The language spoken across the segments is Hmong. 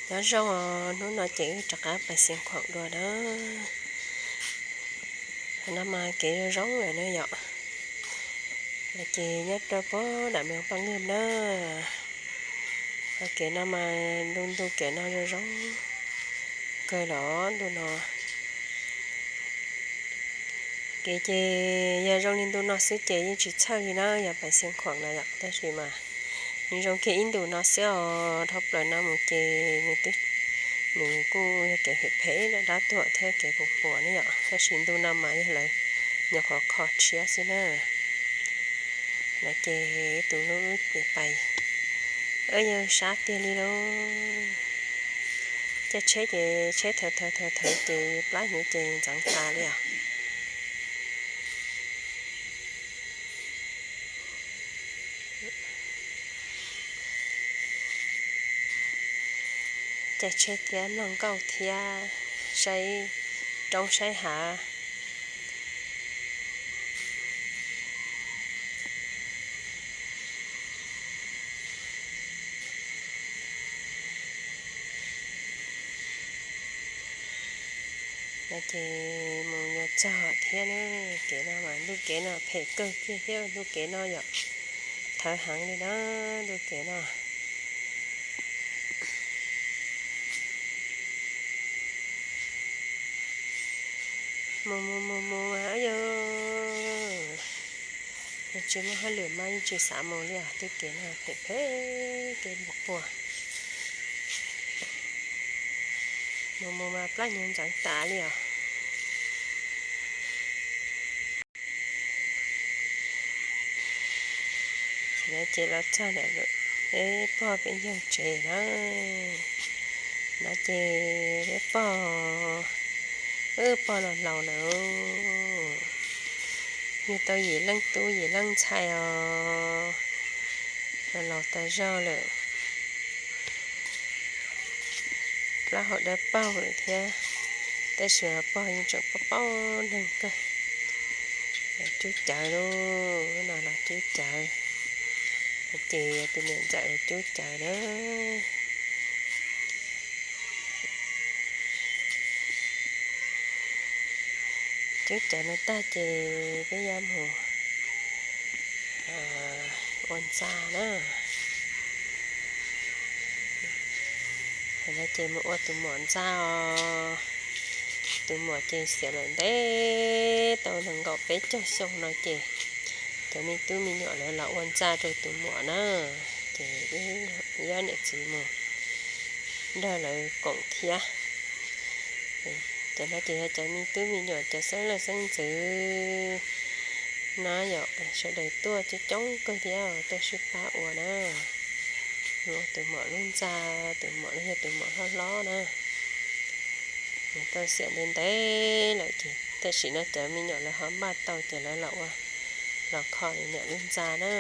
Nyob zoo os, hnub no ces wb rov qab pais Xiav Khuam dua na. Qhov no mas kev zoo zoo lawm na yom. Ces nyob rau puag nram Mes Paj Nqwj na. Qhov kev no mas ntu ntu kev no zoo zoo kawg los ntu no. Kev ces yog zoo li ntu no xwb ces yeej tsis txhawj li na, yog pais Xiav Khuam na yom, tab sis mas nws zoo kiag ib ntu no xwb os. Dhau plaws no mus ces nws twb, nws kuj yog kev phem phem dab tuag thiab kev puas puas ne yom, tab sis ntu no mas yog lawv nyuam qhuav kho tshiab xwb na. No ces tus hlub ces pais, yog sab tiag li lauj. Caij tsheb ces tsheb thawv thawv thawv thawv ces plab hnyuv ces ntxeev tas li os. Caij tsheb thiab mloog nkauj thiab saib roob saib hav. No ces mus yuav txog thiab na. Kev no mas ntu kev no phem kawg kiag thiab, ntu kev no yom, thawv heev li na, ntu kev no. Mus mus mus mus mas yog tsis muaj hauj lwm mas yeej tsis xav mus li os, tej kev no phem phem kev puas puas. Mus mus mas plab hnyuv ntxeev tas li os. Ces no ces los txog ntawm peb pog peb yawg tsev na. No ces peb pog, wb pog los laus lawm, yug tau yim leej tub yim leej ntxhais os, los laus tas zog lawm. Plaub hau dawb paug lawm thiab, tab sis pog yeej tseem paub paub neeg kawg. Cub cawv lauj, no los cub cawv, ces yog tus niam ntxawm cub cawv na. Cub cawv no tag ces peb yuav mus ua ntxa na. No ces mus ua tus muam ntxa os. Tus muam ces xiam lawm ntev tau nees nkaum peb caug xyoo no ces cov me tub me nyuam lawv los ua ntxa rau tus muam na. Ces wb ob niam txiv mus nrog lawv koom thiab. Cov no ces yog cov me tub me nyuam cov xeeb leej xeeb ntxwv no yom, sawv daws tuaj coob coob kawg thiab tuaj sib pab ua na. Ua tus muam lub ntxa, tus muam los yog tus muam hlob hlob na. Nws tau xiam ntev ntev lawm ces tam sim no cov me nyuam lawv ho npaj tau ces lawv los ua, los kho nws niam lub ntxa na.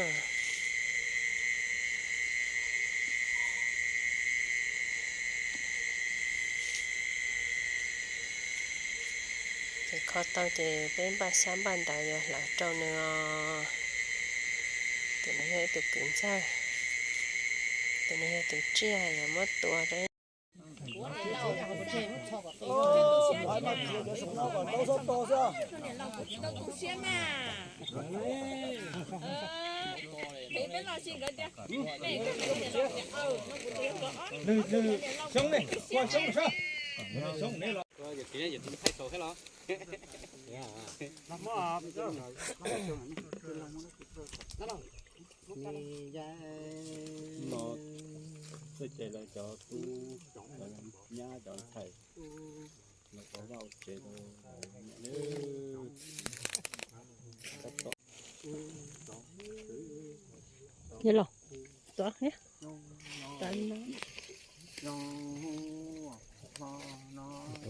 Ces kho tau ces peb npaj xyab npaj ntawv yuav hlawv rau nws os. Tus no yog ib tus kwv ntxawg, tus no yog tus tsiaj yuav muab tua rau. No, txoj cai lawv cov tub, cov nyab, cov ntxhais, los tau vaj tsev rau niam. Yog los, tau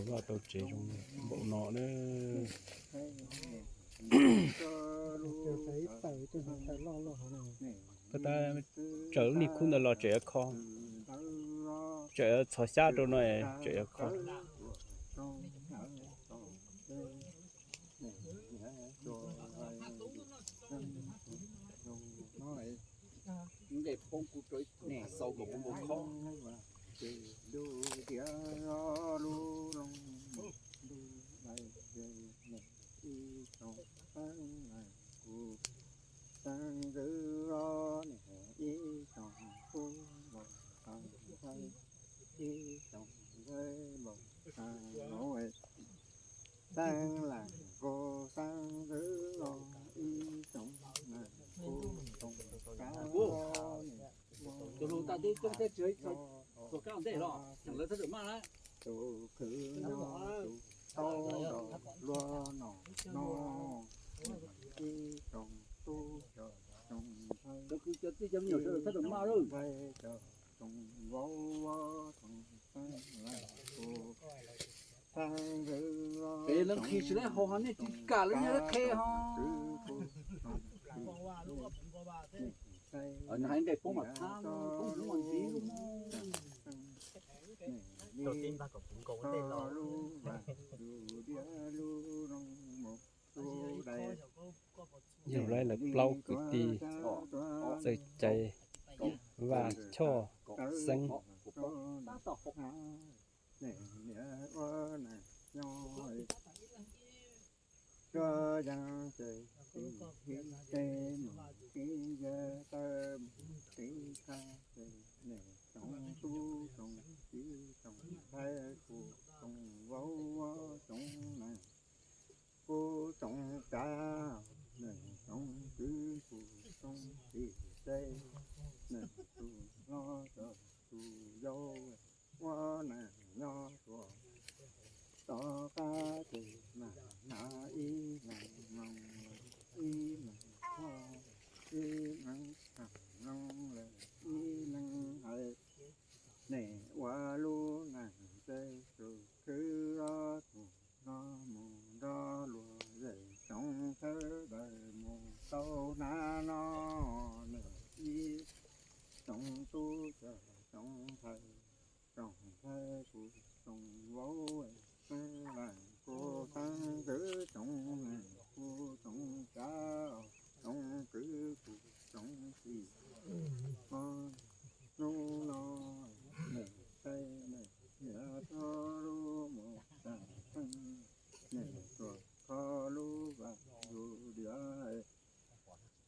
vaj tau tsev zoo npaum no na. Thaum tas tsaws lub niag khub ntawd los tseem yuav kho, tseem yuav txhos xyab rau no, tseem yuav kho. Ib tsoom ntxawg npau taws, xeeb laus kuj xeeb ntxwv los ib tsoom neeg kuj tsoom kav. Tus lus tas tib coob thiab tsis txog kab ntej los tseem lawv thaj tawm maj na. Tus khwv nyob tus tau los luag no no, ib tsoom tub cov tsoom ntxhais, cov kwv cov tij cov me nyuam sawv daws thaj tawm maj lawm. Ntxhais cov tsoom vauv tsoom xeeb laus kuj xeeb ntxwv los. Peb leej khi tsis laib haus ho nej tsis kam lawv niag lawv qhe ho. Nws hais nqe poob mas txhab no, poob hnub mas ntxiv lub mog. Tau tib npag kom puv nkaus ua ntej los. Lub vaj lub diav lub loog mus lub dais. Yog lawv lawv plaub kwv tij txawj cai Vaj Choj Xeeb. Niam ua neej nyob tuaj yeej ces tiv hib tej mus qib yawg taw mus qib thaj ces niam tsoom tub tsoom kiv tsoom ntxhais kuj tsoom vauv tsoom neeg kuj tsoom kav, niam tsoom kwv kuj tsoom tij ces niam tus hlob cov tus yau ua neej nyob tuaj tom qab ces mas hnav ib leeg mloog ib leeg kho, ib leeg tham mloog lawm ib leeg hais. Niam ua lub neej ces tus khwv ob tug no mus nrog luag zej tsoom sawv daws mus tau hnav no. Niam ib tsoom tub cov tsoom ntxhais, tsoom ntxhais kuj tsoom vauv, xeeb laus kuj xeeb ntxwv, tsoom neeg kuj tsoom kav, tsoom kwv kuj tsoom tij. Hnub no niam txhais niam niam txhua lub mus tag theej, niam tuaj kho lub vaj lub diav,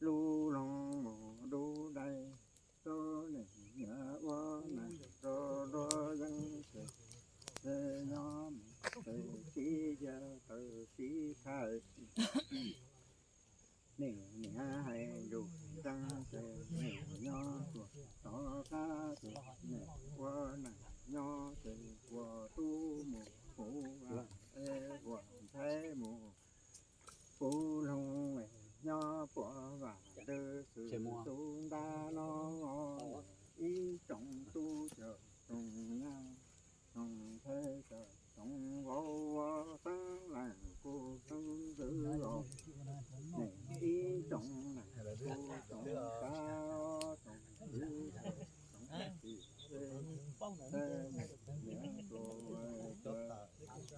lub loog mus lub dais, rau niam niam ua neej rau luag yeej ces, ces nyob mus ces tib yawg taw tib thaj. Niam niam hais lus ntseeg ces niam nyob tuaj tom qab ces niam ua neej nyob ces ua tub mus puv vaj es ua ntxhais mus puv loog, nyob puag vaj lwm xwm tus ntab no. Ib tsoom tub cov tsoom nyab, tsoom ntxhais cov tsoom vauv, xeeb laus kuj xeeb ntxwv os. Niam ib tsoom neeg kuj tsoom kav, tsoom kwv tsoom tij,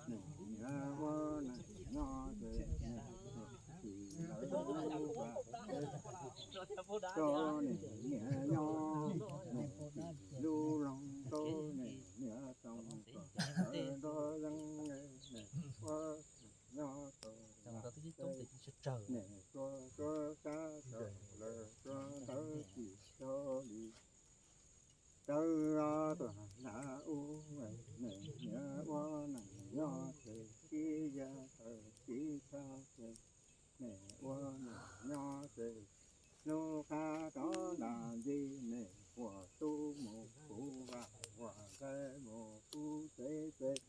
niam tus niam ua neej nyob ces niam tsis lawv lub vaj, rau niam niam nyob lub loog rau niam niam tsoom kom lawv nrog yeej ua nyob rau niam tua tua sab rau lawv tua ntawv tsis tau li. Tawv tuaj nram ub, niam niam ua neej nyob ces tib yawg taw tib thaj ces, niam ua neej nyob ces hnub qab rov nram ntsis, niam ua tub mus puv vaj, ua ntxhais mus puv tsev ces,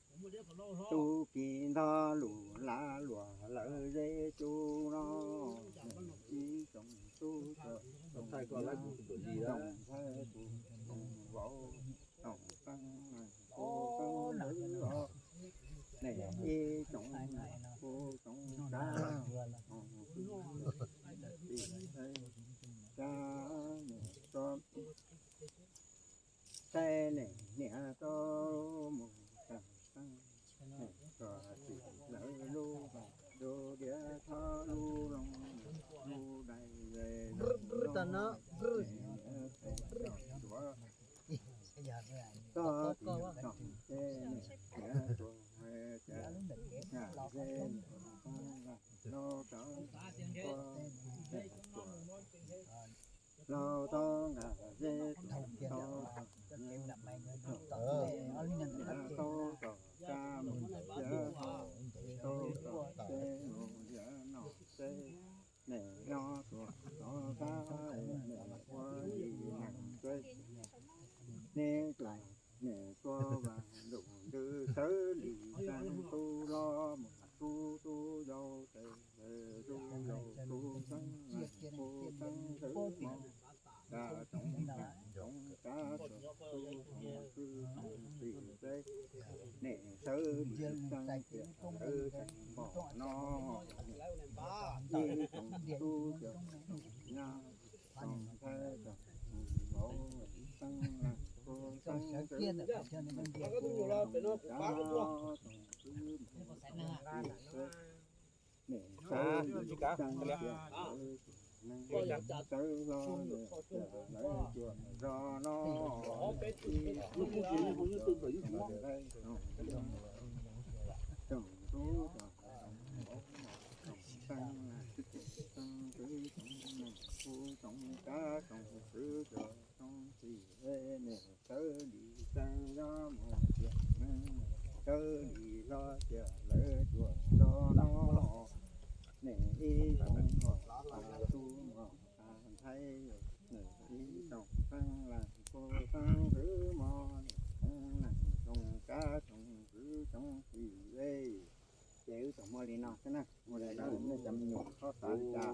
tub kis ntog lus lav luag lawv zej tsuj no. Niam ib tsoom tub cov tsoom ntxhais, tsoom ntxhais kuj tsoom vauv, tsoom xeeb kuj tsoom ntxwv os. Niam ib tsoom kuj tsoom kav, tsoom tij, kav niam tso, txhais niam niam rau mus tag xeeb, niam tso tsis lawv lub vaj lub diav, thov lub loog lub dais, lub loog niam txhais tso duav, txog tsis txog ces niam niam tso hais cas nkag zej los tau, los tau nkag zej los tau, Niam tuaj vas ntuj ntws sawv li xeeb tub hlob mus tub tub yau tes tus yau tus xeeb tus xeeb tus mos, cov tsoom tsoom kav tsoom tub tsoom kwv tsoom tij teb, niam sawv li xeeb tias sawv tseem pom no, ib tsoom tub cov tsoom nyab tsoom ntxhais tsoom vauv xeeb laus tub xeeb ntxhais tsoom kav tsoom kwv tsoom tij teb, niam sawv li xeeb tias sawv tseem sawv hlo tias lawv cuag zog no, ib tsoom tub tsoom xeeb tsoom kwv tsoom tij tsoom kav tsoom kwv tsoom tij, niam sawv li xeeb nyob mus tias sawv li hlo tias lawv cuag zog no, niam ib tsoom tub mos ntxhais, niam ib tsoom xeeb laus tub xeeb tus mos, niam tsoom neej tsoom kav tsoom kwv tsoom tij, ces wb tsuas muaj li no xwb na. Ua li no nej cov me nyuam txhob xav li cas,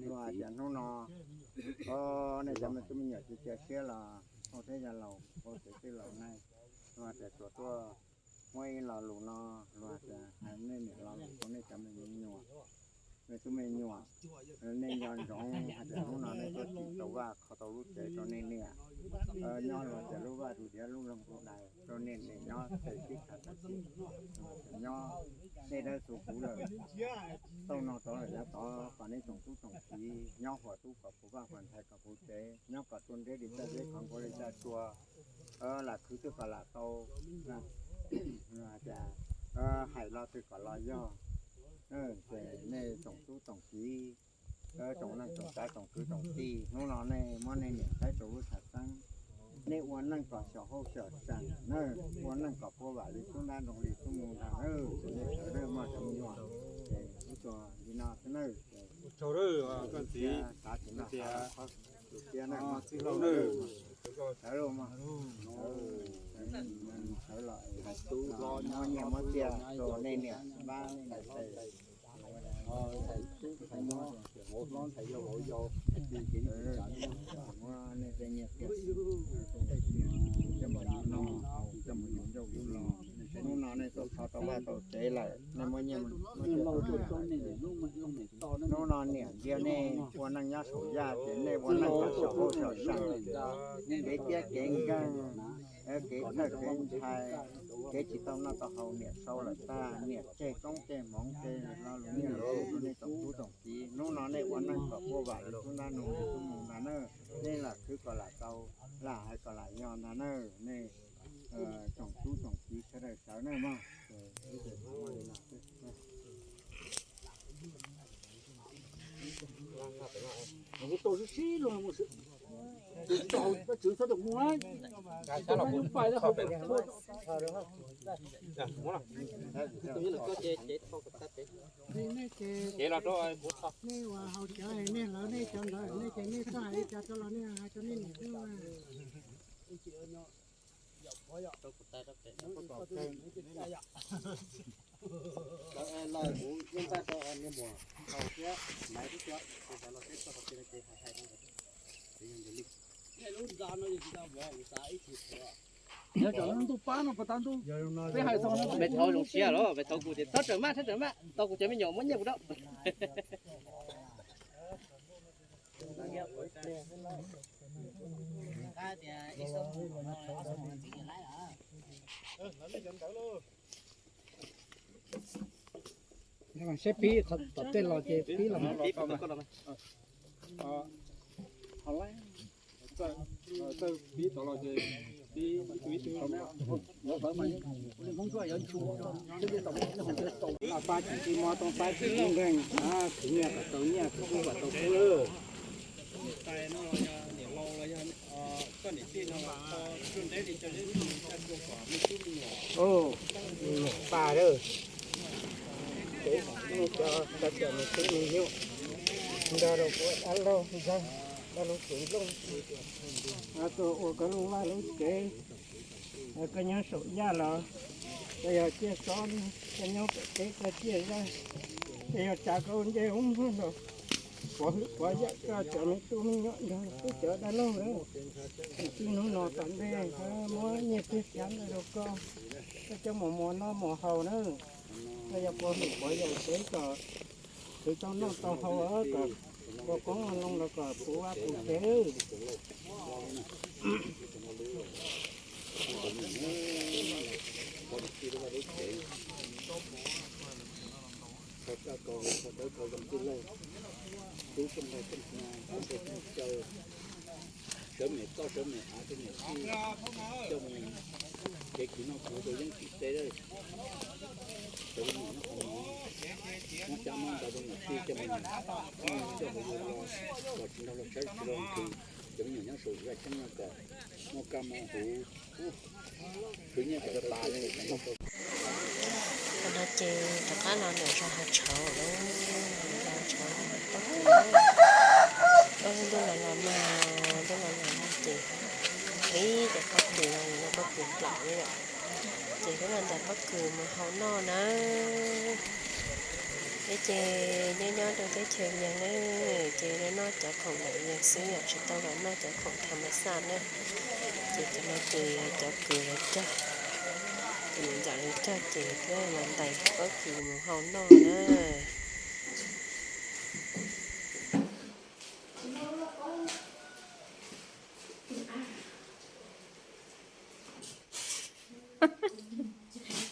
luag tias hnub no nej cov me tub me nyuam cia cia siab los ua teb yog laus ua tsev twj laus neej, luag tias tsuas tuaj muab ib lo lus no, luag tias hais nej niam lo lus rau nej cov me nyuam, me tub me nyuam, nej nco ntsoov hais tias hnub no nej tuaj tsim tau vaj kho tau lub tsev rau nej niam nyob, luag tias lub vaj du diav lub loog du dais rau nej niam nyob, tes sib tham tas sim nyob, nej dawb xuv kuv lawm, tau no rov lawm yav tod kom nej tsoom tub tsoom kiv nyob huam tub kom puv vaj huam ntxhais kom puv tsev, nyob kom tua nreb li taj zeb kom nkuaj li taj tsua, lam khwv twg kom lam tau, hais los twg kom los yog. Ces nej tsoom tub tsoom kiv, tsoom neej tsoom kav tsoom kwv tsoom tij, hnub no nej muab nej niam saib rau lub chav xeeb, nej ua neej kom xyom hauj xyom seem na, ua neej kom puag vam li tub nrab nroos li tub mus ntag na, ces nej sawv daws mog cov me nyuam, ces ib txuas li no xwb na, ces xav tsis noj xav qhov tus siab na, sawv daws mog, sawv los muab nyiaj muab txiaj rau nej niam pab nej niam tes. Muab nej tej nyiaj txiaj coj mus yuav noj, coj mus yuav ncauj yuav los. Hnub no nej tuaj kho tau vaj tau tsev lawm, nej muab nyiaj muab txiaj rau nej. Hnub no niam ntxias nej ua neej nyob saum yaj ces nej ua neej kom xyom hauj xyom seem, kev tiab kev nkeeg, kev txhawj kev ntshai, kev tsis tau noj tau haus, niam sau lawm tag, niam tseg koob tseg hmoov tseg lo lus nyiaj lus kub rau nej tsoom tub tsoom kiv. Hnub no nej ua neej kom puag vam li tub nrab nroos li tub mus ntag na, nej lam khwv kom lam tau, lam hais kom lam yog ntag na, nej tsoom tub tsoom kiv sawv daws sawv na mog. Nej ua haus cawv nej lawv nej cov ntawd nej ces nej txhob hais li cas rau los nej hais rau nej niam xwb. Nyob tsam ntuj pab no puas tau ntuj, peb hais txog no. Mej thaub zoo siab los, mej thaub kuv ces txhob rawm maj, txhob rawm maj, tau kuv cov me nyuam muab nyiaj kuv rau. Saib pib tom tej los ces pib los. Txawj pib tod los ces pib ib tug ib tug. Laj pab tsis txij mob, toob pab tsis txij nkeeg, khwv nyiaj kom tau nyiaj, khwv kub kom tau kub lawm. Pab lawm, cov cov cov nws tub nws nyuam nrog rau kuv dab laug ntxawg, dab laug Txiv Nplooj, tus ua koj lub vaj lub tsev, Koj nyob saum yaj los koj yog ciaj xob, koj nyob pem teb koj ciaj zaj, koj yog tsav koj ua ncej ua muag nrog pov hwj pov yam koj cov me tub me nyuam nrog peb cov dab laug lawm. Txij hnub no tom ntej muab nyiaj txiag txhiab ntawd rau koj, koj coj mus muas noj muas haus na. Koj yog pov hwj pov yam peb kom khwv tau noj tau haus, kom ua qoob ua loo los kom puv vaj puv tsev. Sawv mem toj sawv mem av, sawv mem txij, coj mus kev khwv noj khwv haus rau yeeb tsim teb. Sawv daws nyob qhov no, muab cab muab ntawv rau niam tij coj mus noj coj mus ua los, los tsis nrog luag saib tsis luag nrhiav. Cov me nyuam nyob saum zaj cheeb no kom muaj kaj muaj huv, khwv nyiaj khwv txiaj. Qhov no ces rov qab los ntawm zos Hav Tshauv lawm, zos Hav Tshauv pob kws. Ntuj los los nag, ntuj los los nag ces ib cov pob kws no, pob kws plaum li yom. Ces peb los ntaus pob kws mus hau noj na. Peb ces nyob nyob rau teb chaws Nplog na, ces noj cov khoom ntawm Nplog xwb yom, tsis tau los noj cov khoom tham mas xaj na. Ces cov no ces cov kws los cog, ces ntxawm los cog ces peb los ntais pob kws mus hau noj na.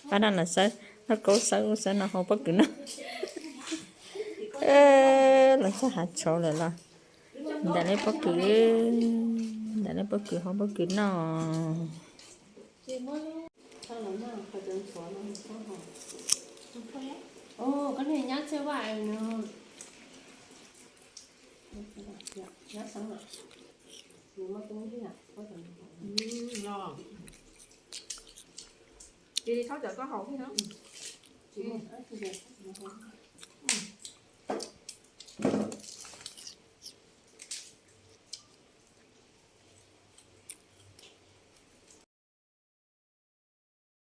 Pab no los xawb, no kaub xawb ub xawb no hau pob kws noj. Los txog Hav Tshauv lawm los ntaus leb pob kws, ntaus leb pob kws hau pob kws noj. Koj niag nyab txawj vaj no. Nyab xeeb no. Cia li thauj cov koj haus thiab na.